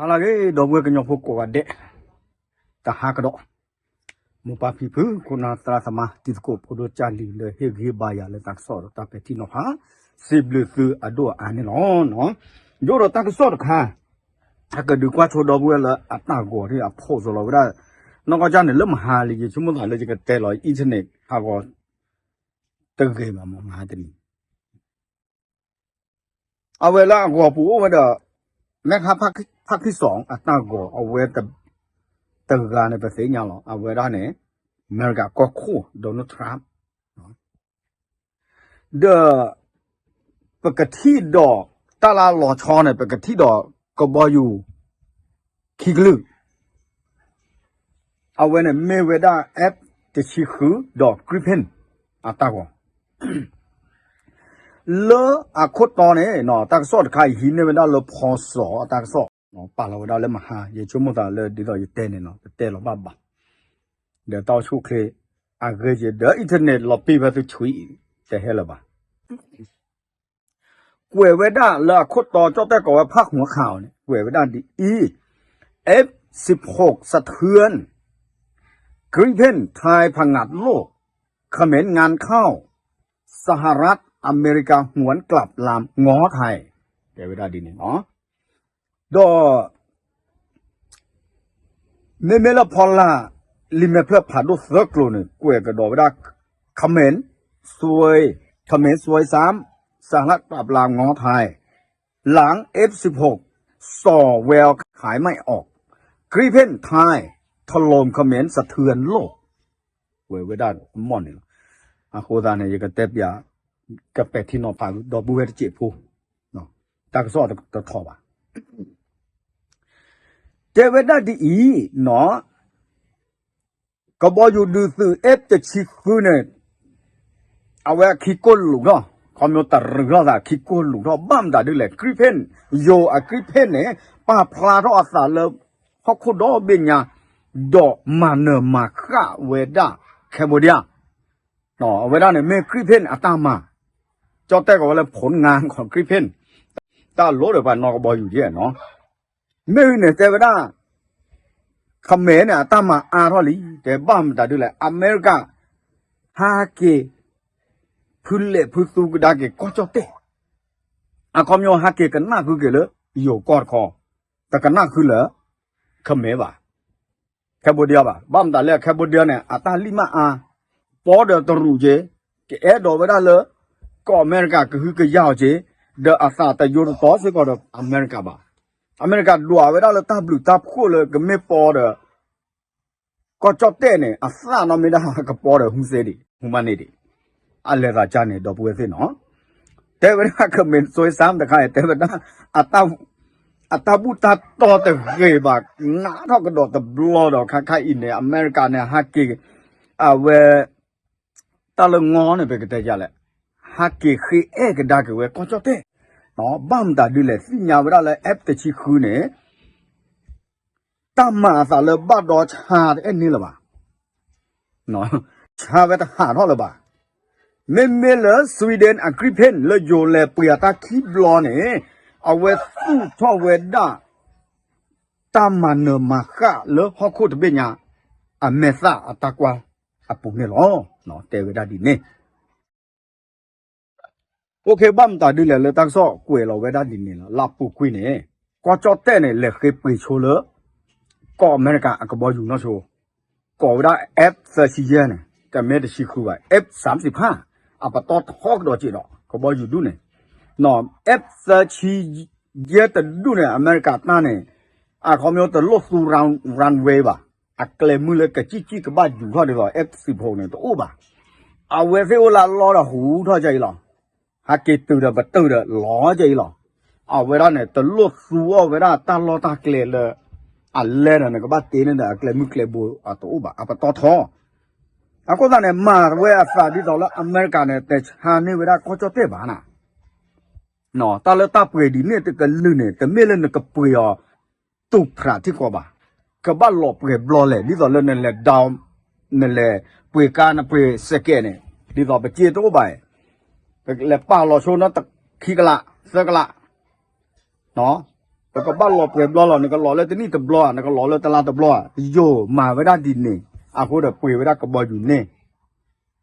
လၢဂ့ၤ ဒီပုၢ်ဝဲၢ်ကညီဖိကိးဂၤဒဲး, တဟါကဒီး, မိၢ်ပၢ်ဖံဖု ခိၣ်နၢ်သရၣ်သမါ တံၤသကိး ဖိဒိၣ်ကၢ်လံၤ လၢဟ့ၣ်ဂံၢ်ဘါယၤလၢတၢ်ကစီၣ်ဒီးတၢ်ပဲာ်ထံနီၤဖး, စံးဘျုးသုအဒိၣ်အအါန့ၣ်လီၤ. ယအိၣ်ဒီးတၢ်ကစီၣ်တခါ, အကဒုးကွၢ်ဆိဒီပုၢ်ဝဲၢ်လၢအတၢ်ဂီၤဒ်အဖိးစိးလီၤဝဲဒၣ်, နီၢ်ကီၢ်ကၢ်န့ၣ် လၢမဟါလံ ယဆိကမိၣ်သးလၢယကတဲလီၤ internet ဟးဂီၤ တဂ့ၤဘၣ်မး မဟါတနံၤ အဝဲလၢအဂီၤပူၤအိၣ်ဝဲဒီး မဲခါဖးခံစီၤ အတၢ်ဂီၤ အဝဲတဂၤန့ၣ် ပသ့ၣ်ညါလီၤ. အဝဲဒၣ်န့ၣ် အမဲရကၤကီၢ်ခိၣ် Donald Trump ဒီး ပကထံၣ်ဒီး တၢ်လၢလီၤဆီန့ၣ် ပကထံၣ်ဒီးကဘီယူၤ ခံကလုာ် အဝဲန့ၣ်မ့ၢ်ဝဲဒၣ် F တဆံဃု ဒီး Gripen အတၢ်ဂီၤ လၢအခိၣ်တီန့ၣ် တၢ်ကစီၣ်တခါအံၤ ဟံးန့ၢ်ဝဲဒၣ်လၢ ဖီစီၤ အတၢ်ကစီၣ် ပာ်လီၤဝဲဒၣ်လၢမဟါ ယဆိကမိၣ်သးလၢဒ်သိးယတဲန့ၣ်နီၤ တတဲလီၤဘၣ်ဘၣ်, ဒီးတၢ်အိၣ်ဆူၣ်အိၣ်ချ့ အဂ့ၢ်ယဲ ဒီး internet လီၤပံာ်ဝဲသုဆွံ တဟဲလၢၤဘၣ် ကွဲးဝဲဒၣ်လၢအခိၣ်တီ ကၠီၣ်တဲၣ်ကိးဝဲဖးဃူအခါအီၤန့ၣ် ကွဲးဝဲဒၣ်ဒ်အံၤ, F စံးဖိး စထၢၣ် Gripen ไทยผงัดโลก เขมรงานเข้า สหรัฐอเมริกาหวนกลับลำง้อไทย တဲဝဲဒၣ်ဒ်န့ၣ်လီၤ. ဒီး မ့မ့ၢ်လၢဖီလာ် လံာ်မဲာ်ဖျၢၣ်ဖးဒိၣ်သၢကျိၤန့ၣ် ကွဲးကဒီးဝဲဒၣ် เขมรซวย เขมรซวยซ้ำ สหรัฐปราบปรามง้อไทย หลัง F สิบหก ส่อแววขายไม่ออก Gripen ไทย ถล่มเขมรสะเทือนโลก ဝဲဝဲဒၣ်မီၢ်န့ၣ်လီၤ. အဃိသတးန့ၣ် ယကတဲပျး ကပဲာ်ထံနီၤဖးဒီပုၢ်ဝဲၢ်တစဲးဖိ တၢ်ကစီၣ်တထီၣ်ဘၣ် တဲဝဲဒၣ်ဒ်အံၤနီၤ, ကဘီယူၤဒုးသုး F တဆံဃုန့ၣ် အဝဲအခံကိၢ်လူးထီၣ်, ခီမီတရူးထီၣ်သး အခံကိၢ်လူးထီၣ် ဘၣ်မတၤဒ်လဲၣ် Gripen ယိၤအ Gripen န့ၣ် ပာ်ဖျါထီၣ်အသးလၢ ဟီၣ်ခိၣ်ဒီဘ့ၣ်ညါ ဒီးမၤနၢၤမၤဃၣ်ဝဲဒၣ် Cambodia အဝဲဒၣ်န့ၣ်မ့ၢ် Gripen အတၢ်မၤ, ကၠီၣ်တဲၣ်ကိးဝဲလၢ ผลงานของ Gripen တၢ်လိၣ်ဒီးပှၤနီၢ်ကဘီယူၤဒ်နီၤ, မ့ၢ်ဂ့ၤန့ၣ်တဲဝဲဒၣ် Khmer န့ၣ် အတၢ်မၤအါထီၣ်လံ, တဲဘၣ်မတၤဒ်လဲၣ် အမဲရကၤ ဟးက့ၤ ဖုလဲၣ်ဖုသူကဒါက့ၤကီၢ်ကၠီၣ်တဲၣ်, အခီပညီဟးက့ၤကနၣ်ဃုက့ၤလၢ ယိၤကီၢ်တခီ, တကနၣ်ဃုလၢ Khmer ဘၣ် Cambodia ဘၣ်, ဘၣ်မတၤလဲၣ် Cambodia န့ၣ် အတၢ်လံၣ်မးအါ, ပီဒီးတရူးက့ၤ, ကအဲၣ်ဒိးဝဲဒၣ်လၢ ကီၢ်အမဲရကၤကဟုကယာ်အီၤက့ၤ, ဒီးအသးတယိတတီစ့ၢ်ကီးဒီးအမဲရကၤဘၣ်. အမဲရကၤဒွးဝဲဒၣ်လၢတၢ်ဘျုးတၢ်ဖှိၣ်လၢကမ့ၢ်ပီဒီး ကီၢ်ကၠီၣ်တဲၣ်န့ၣ် အသၣ်နီၢ်မ့ၢ်ဒၣ်ကပီၤဒီး ဟူစ့ဒံး ဟူမၤန့ၢ်ဒံး, အလဲၤသးကါန့ၣ် ဒီပုၢ်ဝဲၢ်သ့ၣ်နီၤ, တဲဝဲဒၣ် Khmer စွဲစမ်း တခါအံၤ တဲဝဲဒၣ် အတၢ်ဘူၣ်တၢ်တီတဂ့ၤဘၣ်, နးထီၣ်ကဒီးတဘျီဒီး ခါခါအံၤန့ၣ် အမဲရကၤန့ၣ် ဟးက့ၤ အဝဲ တၢ်လၢငီန့ၣ် ပကတဲယၤလဲၣ်, ဟးက့ၤဃ့အဲၣ်ကဒါက့ၤဝဲကီၢ်ကၠီၣ်တဲၣ်, ဘၣ်မတၤဒ်လဲၣ် သ့ၣ်ညါဝဲဒၣ်လၢ F တဆံဃုန့ၣ် တၢ်မၤအသးလၢဘၣ်ဒီဆါတအဲၣ်န့ၢ်လၢၤဘၣ်, ဆါဝဲတဟးထီၣ်လၢၤဘၣ်. မ့မ့ၢ်လၢ Sweden အ Gripen လၢယိၤလဲၤပှ့ၤအတၢ်ခံဘျီန့ၣ် အဝဲသူၣ်ထီၣ်ဝဲဒၣ် တၢ်မၤနၢၤမၤဃၣ်လၢဟီၣ်ခိၣ်တဘ့ၣ်ညါ အမဲာ်သၣ်အတၢ်ကွၢ်အပူၤန့ၣ်လီၤ. တဲဝဲဒၣ်ဒ်န့ၣ် အိၣ်ခ့ ဘၣ်မတၤဒ်လဲၣ်လၢတၢ်ကစီၣ်ကွဲးလီၤဝဲဒၣ်ဒ်န့ၣ်လီၤ. လၢအပူၤကွံာ်န့ၣ် ကီၢ်ကၠီၣ်တဲၣ်န့ၣ် လဲၤဃ့ပှ့ၤဆိလၢ ကီၢ်အမဲရကၤအကဘီယူၤနီၢ်ဆိ ကိးဝဲဒၣ် F သၢဆံယဲၢ်န့ၣ် တမ့ၢ်တဆံဃုဘၣ် F သၢဆံဖၣ် အပတီၢ်ထီကဒီးစ့ၢ်ဒီး ကဘီယူၤဒူၣ်န့ၣ် F သၢဆံယဲၢ်တဒူၣ်န့ၣ် အမဲရကၤတၢ်န့ၣ် အခီပညီတလိၣ်သူ runway ဘၣ်, အကျဲမုၢ်လၢကစံၣ်စံၣ်ကဘၣ်ယူၤထီၣ်ဒ်သိး F သၢဆံဖၣ်န့ၣ် တအိၣ်ဘၣ်. အဝဲသ့ၣ်အိၣ်လၢအလီၢ်ဒီးဟူထီၣ်ကဲအံၤလီၤ. ဟးက့ၤတုၤဒီးပတုာ်ဒီးလီၤကဲအံၤလီၤ. အဝဲဒၣ်န့ၣ်တလိၣ်သူအီၣ်ဝဲဒၣ်တၢ်လီၢ်တၢ်ကျဲလၢ အလဲဒီးနကဘၣ်တ့န့ၢ်ဒီးအကျဲမုၢ်ကျဲဘိအတအိၣ်ဘၣ် အပတီၢ်ထီ အဃိသတးန့ၣ် မၤဝဲအသးဒ်သိးလၢအမဲရကၤန့ၣ် တဲဆါန့ၢ်ဝဲဒၣ်ကီၢ်ကၠီၣ်တဲၣ်ဘၣ်နၤ တၢ်လၢတၢ်ပှ့ၤဒ်န့ၣ်တကလုာ်န့ၣ် တမ့ၢ်လၢနကပှ့ၤအီၤ တူၢ်ဖြးထံကီၢ်ဘၣ်. ကဘၣ်လီၤပှဲၤဘျီလဲၣ် ဒ်သိးလၢနလဲၤ နလဲၤပှ့ၤကါ နပှ့ၤစဲးကဲးန့ၣ် ဒ်သိးပစ့တအိၣ်ဘၣ်, ပလဲၤပာ်လီၤဆိနီၢ်ခံကလး သၢကလး, ပကဘၣ်လီၤပှဲၤဘျီလီၤ, နကလီၤလၢတနံၣ်တဘျီဧါ, နကလီၤလၢတလါတဘျီဧါ, ယိၤမၤဝဲဒၣ်ဒ်န့ၣ်, အဃိဒီးပှ့ၤဝဲဒၣ်ကဘီယူၤန့ၣ်,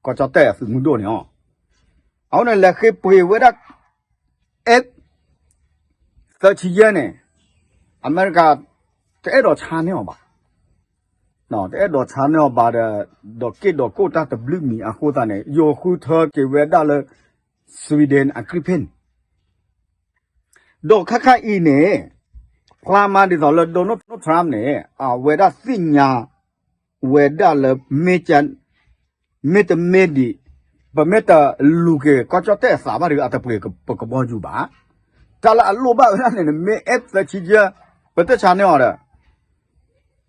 ကီၢ်ကၠီၣ်တဲၣ်အသုးမုၢ်ဒိၣ်န့ၣ်အီၤ, အဃိန့ၣ် လဲၤဃ့ပှ့ၤဝဲဒၣ် F သၢဆံယဲၢ်န့ၣ်, အမဲရကၤ တအဲၣ်ဒိးဆါန့ၢ်အီၤဘၣ်, တအဲၣ်ဒိးဆါန့ၢ်အီၤဘၣ်ဒီး, ဒီးက့ၣ်ဒီးကိၣ်တၢ်တဘျုးမံၤအဃိသတးန့ၣ် ယိၤဃုထၢက့ၤဝဲဒၣ်လၢ Sweden အ Gripen ဒီးခါခါအံၤန့ၣ်, ဖျါမးဒ်သိးလၢ Donald Trump န့ၣ် အဝဲဒၣ်သ့ၣ်ညါဝဲဒၣ်လၢ မ့ၢ်တမ့ၢ်ဒံး, ပမ့ၢ်တလူၤက့ၤကီၢ်ကၠီၣ်တဲၣ်အသးဘၣ်ဒီး အတပှ့ၤပကဘီယူၤဘၣ်. တၢ်လၢအလိၣ်ဘၣ်ဝဲဒၣ်န့ၣ် မ့ၢ် F သၢဆံယဲၢ်, ပတဆါန့ၢ်အီၤ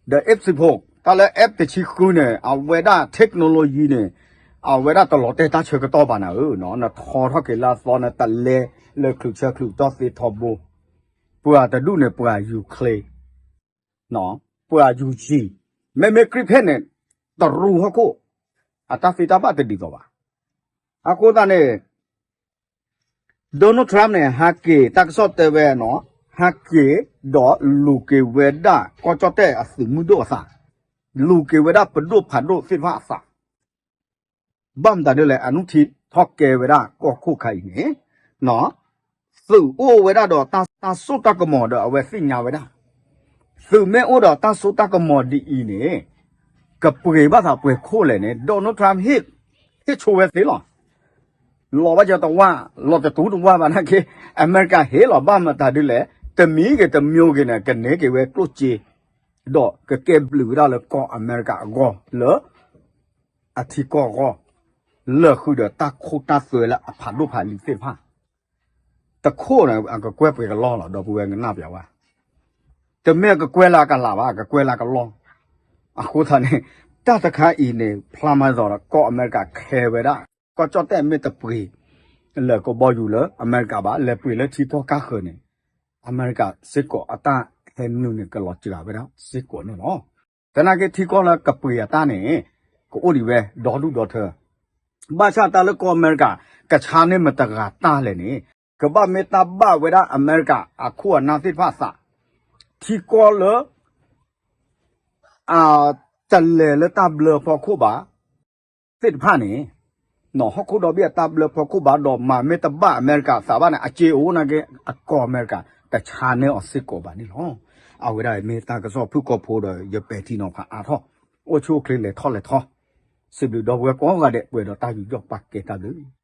ဒီး ဒီး F သၢဆံယဲၢ်, တၢ်လၢ F တဆံဃုန့ၣ် အဝဲဒၣ် technology န့ၣ် အဝဲဒၣ်တလီၤတဲာ်တၢ်ဆၢကတီၢ်ဘၣ်နၤဧၢ, နထီထီၣ်က့ၤလၢအသီ နတလဲလၢချုးဆၢချုးကတီၢ်သ့ထီဘိ, ပှၤတဒူၣ်န့ၣ် ပှၤယူၤချ့, ပှၤယူၤဆံ, မ့မ့ၢ် Gripen န့ၣ် တရူးဟီၣ်ခိၣ်, အတၢ်သ့တၢ်ဘၣ်တဒ်သိးဘၣ်. အဃိသတးန့ၣ် Donald Trump န့ၣ် ဟးက့ၤ တၢ်ကစီၣ်တဲဝဲနီၤ, ဟးက့ၤဒီးလူၤက့ၤဝဲဒၣ်ကီၢ်ကၠီၣ်တဲၣ်အသုးမုၢ်ဒိၣ်အသး, လူၤက့ၤဝဲဒၣ်ပဒိၣ်ဖးဒိၣ်သ့ၣ်တဖၣ်အသး, ဘၣ်မတၤဒ်လဲၣ် အနုထံထီၣ်ကဲဝဲဒၣ်ကီၢ်ခိၣ်ခါအံၤန့ၣ်, သုးအိၣ်ဝဲဒၣ်ဒီးတၢ်စိတၢ်ကမီၤဒီးအဝဲသ့ၣ်ညါဝဲဒၣ်, သုးမ့ၢ်အိၣ်ဒီးတၢ်စိတၢ်ကမီၤဒ်အံၤန့ၣ်, ကပှ့ၤဘၣ်သးပှဲၤခိၣ်လဲၣ်န့ၣ် Donald Trump ဟ့ၣ်ဆိဝဲသ့လီၤ. လီၤဘၣ်ယတဝၢ်, လီၤတတူတဝၢ်ဘၣ်နာ်က့, အမဲရကၤဟ့ၣ်လီၤ ဘၣ်မတၤဒ်လဲၣ်, တမံၤဂ့ၤတမံၤဂ့ၤန့ၣ် ကန့ၢ်က့ၤဝဲကျိၣ်စ့, ဒီးကကဲဘျုးဝဲဒၣ်လၢကီၢ်အမဲရကၤအဂီၢ်လၢ အထံကီၢ်အဂီၢ်, လၢာ်ဃုာ်ဒီးတၢ်ခိတၢ်သွဲလၢအဖးဒိၣ်ဖးလံၤသ့ၣ်တဖၣ်, တခိၣ်န့ၣ် အကကွဲၢ်ပှဲၤကလီလီၤ ဒီပုၢ်ဝဲၢ်ကနၣ်ပျးဝဲ, တမ့ၢ်အကကွဲၢ်လၢအကလးဘၣ်, အကကွဲၢ်လၢအကလီ, အဃိသတးန့ၣ်, တၢ်တခါအံၤန့ၣ် ဖျါမးဒ်သိးဒီး ကီၢ်အမဲရကၤခဲဝဲဒၣ်, ကီၢ်ကၠီၣ်တဲၣ်မ့ၢ်တပှ့ၤ လၢကဘီယူၤလၢအမဲရကၤဘၣ်, လဲၤပှ့ၤလၢထံကီၢ်ကၢ်ဃၢၤန့ၣ်, အမဲရကၤစ့ၢ်ကီးအတၢ်ဟဲနုာ်န့ၣ် ကလီၤစှၤဝဲဒၣ်စ့ၢ်ကီးန့ၣ်လီၤ. သနာ်က့ထံကီၢ်လၢကပှ့ၤအတၢ်န့ၣ်, ကအိၣ်ဒံးဝဲဒီဒူၣ်ဒီထၢ, ဘၣ်ဆၣ်တၢ်လၢကီၢ်အမဲရကၤ ကဆါန့ၢ်မတၤတဂၤတၢ်လဲၣ်န့ၣ်, ကဘၣ်မ့ၢ်တၢ်ဘၣ်ဝဲဒၣ်အမဲရကၤအခိၣ်အနၢ်သ့ၣ်တဖၣ်အသး, ထံကီၢ်လၢ အတလဲၤလၢတၢ်ဘျၢဖီခိၣ်ဘၣ် သ့ၣ်တဖၣ်န့ၣ်, ဟီၣ်ခိၣ်ဒီဘ့ၣ်အတၢ်ဘျၢဖီခိၣ်ဘၣ်ဒီး မၤမ့ၢ်တဘၣ်အမဲရကၤအသးဘၣ်န့ၣ် အစ့အိၣ်နာ်က့ အကီၢ်အမဲရကၤ တဆါန့ၢ်အီၤစ့ၢ်ကီးဘၣ်န့ၣ်လီၤ. အဝဲဒၣ်မ့ၢ်တၢ်ကစီၣ်ဖုၣ်ကိာ်ဖိဒီး ယပဲာ်ထံနီၤဖးအါထီၣ်, အိၣ်ဆူၣ်အိၣ်ချ့လဲၤထီၣ်လဲၤထီ, စံးဘျုးဒီပုၢ်ဝဲၢ်ကိးဂၤဒဲး ပှဲၤဒီးတၢ်ယူးယီၣ်ပာ်ကဲတၢ်ဘျုး